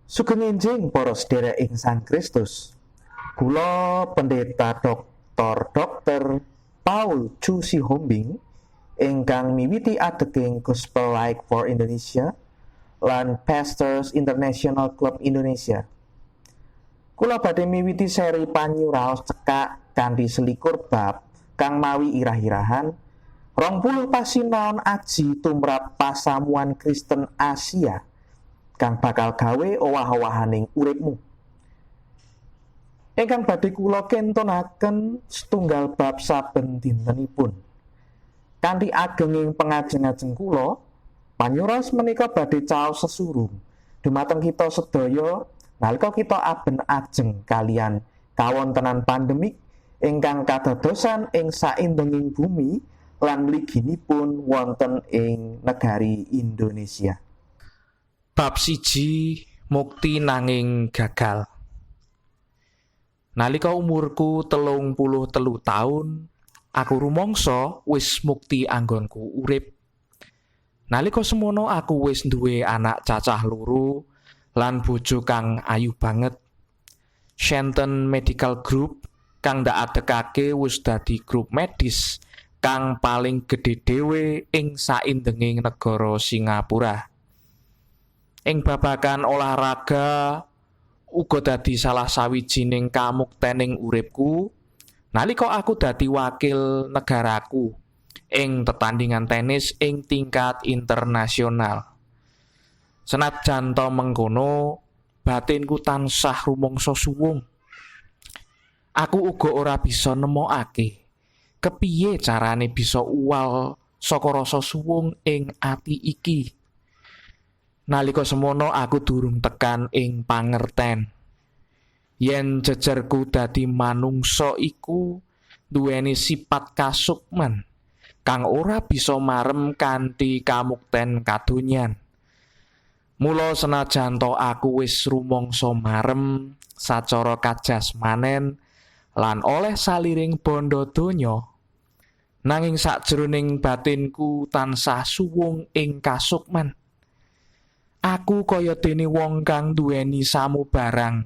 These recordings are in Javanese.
Sugeng enjing para sedherek ing Sang Kristus. Kula Pendeta Dr. Dr. Paul Chu Sihombing ingkang miwiti adeging Gospel Light for Indonesia lan Pastors International Club Indonesia. Kula badhe miwiti seri panyuraos cekak kanthi 21 bab kang mawi irah-irahan 20 pasinaon aji tumrap pasamuan Kristen Asia kang bakal gawe owah-owahaning uripmu. Ingkang badhe kula kentonaken setunggal bab saben dintenipun. Kanthi agenging pengajeng-ajeng kula, panyuraos menika badhe caos sesurung dumateng kita sedaya nalika kita aben ajeng kaliyan kawontenan pandemik ingkang kadadosan ing saindenging bumi lan mliginipun wonten ing negari Indonesia. Bab 1, mukti nanging gagal. Nalika umurku 33 taun, aku rumangsa wis mukti anggonku urip. Nalika semono aku wis duwe anak cacah 2 lan bojo kang ayu banget. Shenton Medical Group kang ndak adekake wis dadi grup medis kang paling gedhe dhewe ing saindenging negara Singapura. Ing babagan olahraga uga dadi salah sawijining kamuktening uripku nalika aku dadi wakil negaraku ing tetandhingan tenis ing tingkat internasional. Senajan to mengkono, batinku tansah rumangsa suwung. Aku uga ora bisa nemokake kepiye carane bisa uwal saka rasa suwung ing ati iki. Nalika semono aku durung tekan ing pangerten yen jejerku dadi manungsa iku duweni sipat kasukman kang ora bisa marem kanthi kamukten kadonyan. Mula senajan to aku wis rumangsa marem sacara kajasmanen lan oleh saliring bondo donya, nanging sakjroning batinku tansah suwung ing kasukman. Aku kaya dene wong kang duweni samubarang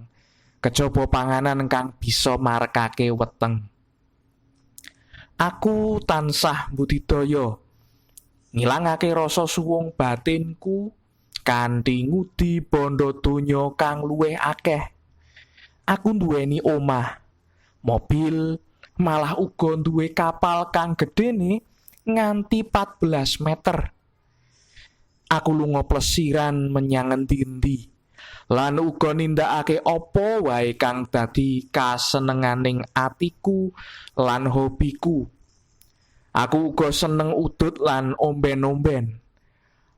kejaba panganan kang bisa marekake weteng. Aku tansah mbudidaya ngilangake rasa suwung batinku kanthi ngudi bondo donya kang luwih akeh. Aku duweni omah, mobil, malah uga duwe kapal kang gedene nganti 14 meter. Aku lunga plesiran menyang endi-endi lan uga nindakake apa wae kang dadi kasenenganing atiku lan hobiku. Aku uga seneng udut lan omben-omben.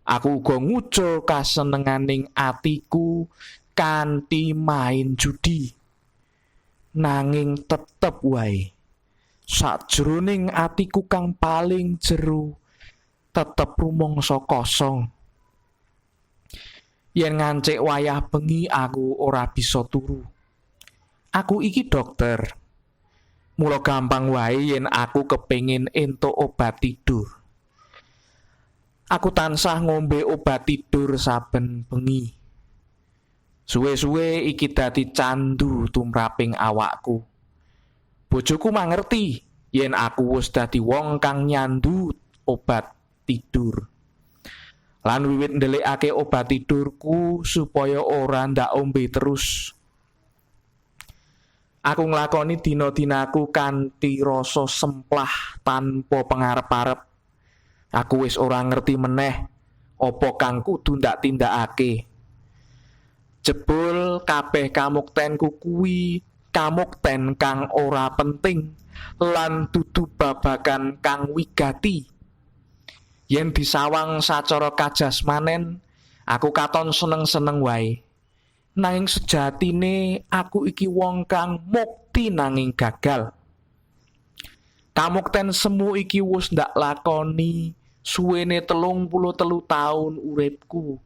Aku uga ngucul kasenenganing atiku kanthi main judi. Nanging tetep wae sakjroning atiku kang paling jero tetep rumangsa kosong. Yen ngancik wayah bengi aku ora bisa turu. Aku iki dokter. Mula gampang wae yen aku kepengin entuk obat tidur. Aku tansah ngombe obat tidur saben bengi. Suwe-suwe iki dadi candu tumraping awakku. Bojoku mangerti yen aku wis dadi wong kang nyandu obat tidur. Lan wiwit ndelikake obat tidurku supaya ora ndak ombe terus. Aku nglakoni dina-dinaku kanthi rasa semplah tanpa pengarep-arep. Aku wis ora ngerti meneh apa kang kudu ndak tindakake. Jebul kabeh kamuktenku kuwi kamukten kang ora penting lan dudu babagan kang wigati. Yen disawang sacara kajasmanen, aku katon seneng-seneng wae. Nanging sejatine aku iki wong kang mukti nanging gagal. Kamukten semu iki wis ndak lakoni suwene 33 taun uripku.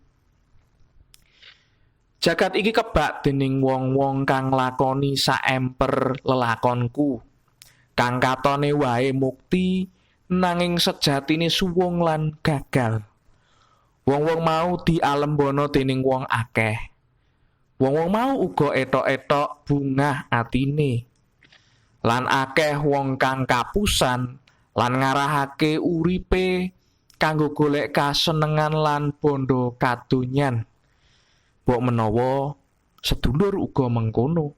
Jagat iki kebak dening wong-wong kang nglakoni saemper lelakonku. Kang katone wae mukti nanging sejatine suwung lan gagal. Wong-wong mau dialembono dening wong akeh. Wong-wong mau uga etok-etok bungah atine. Lan akeh wong kang kapusan lan ngarahake uripe kanggo golek kasenengan lan bondo kadonyan. Mbok menawa sedulur uga mengkono.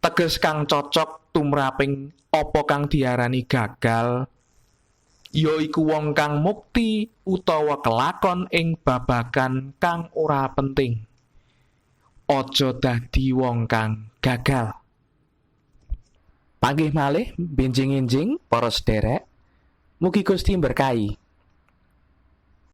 Teges kang cocok tumraping apa kang diarani gagal ya iku wong kang mukti utawa kelakon ing babagan kang ora penting. Aja dadi wong kang gagal. Panggih malih benjing-enjing para sederek. Mugi Gusti berkahi.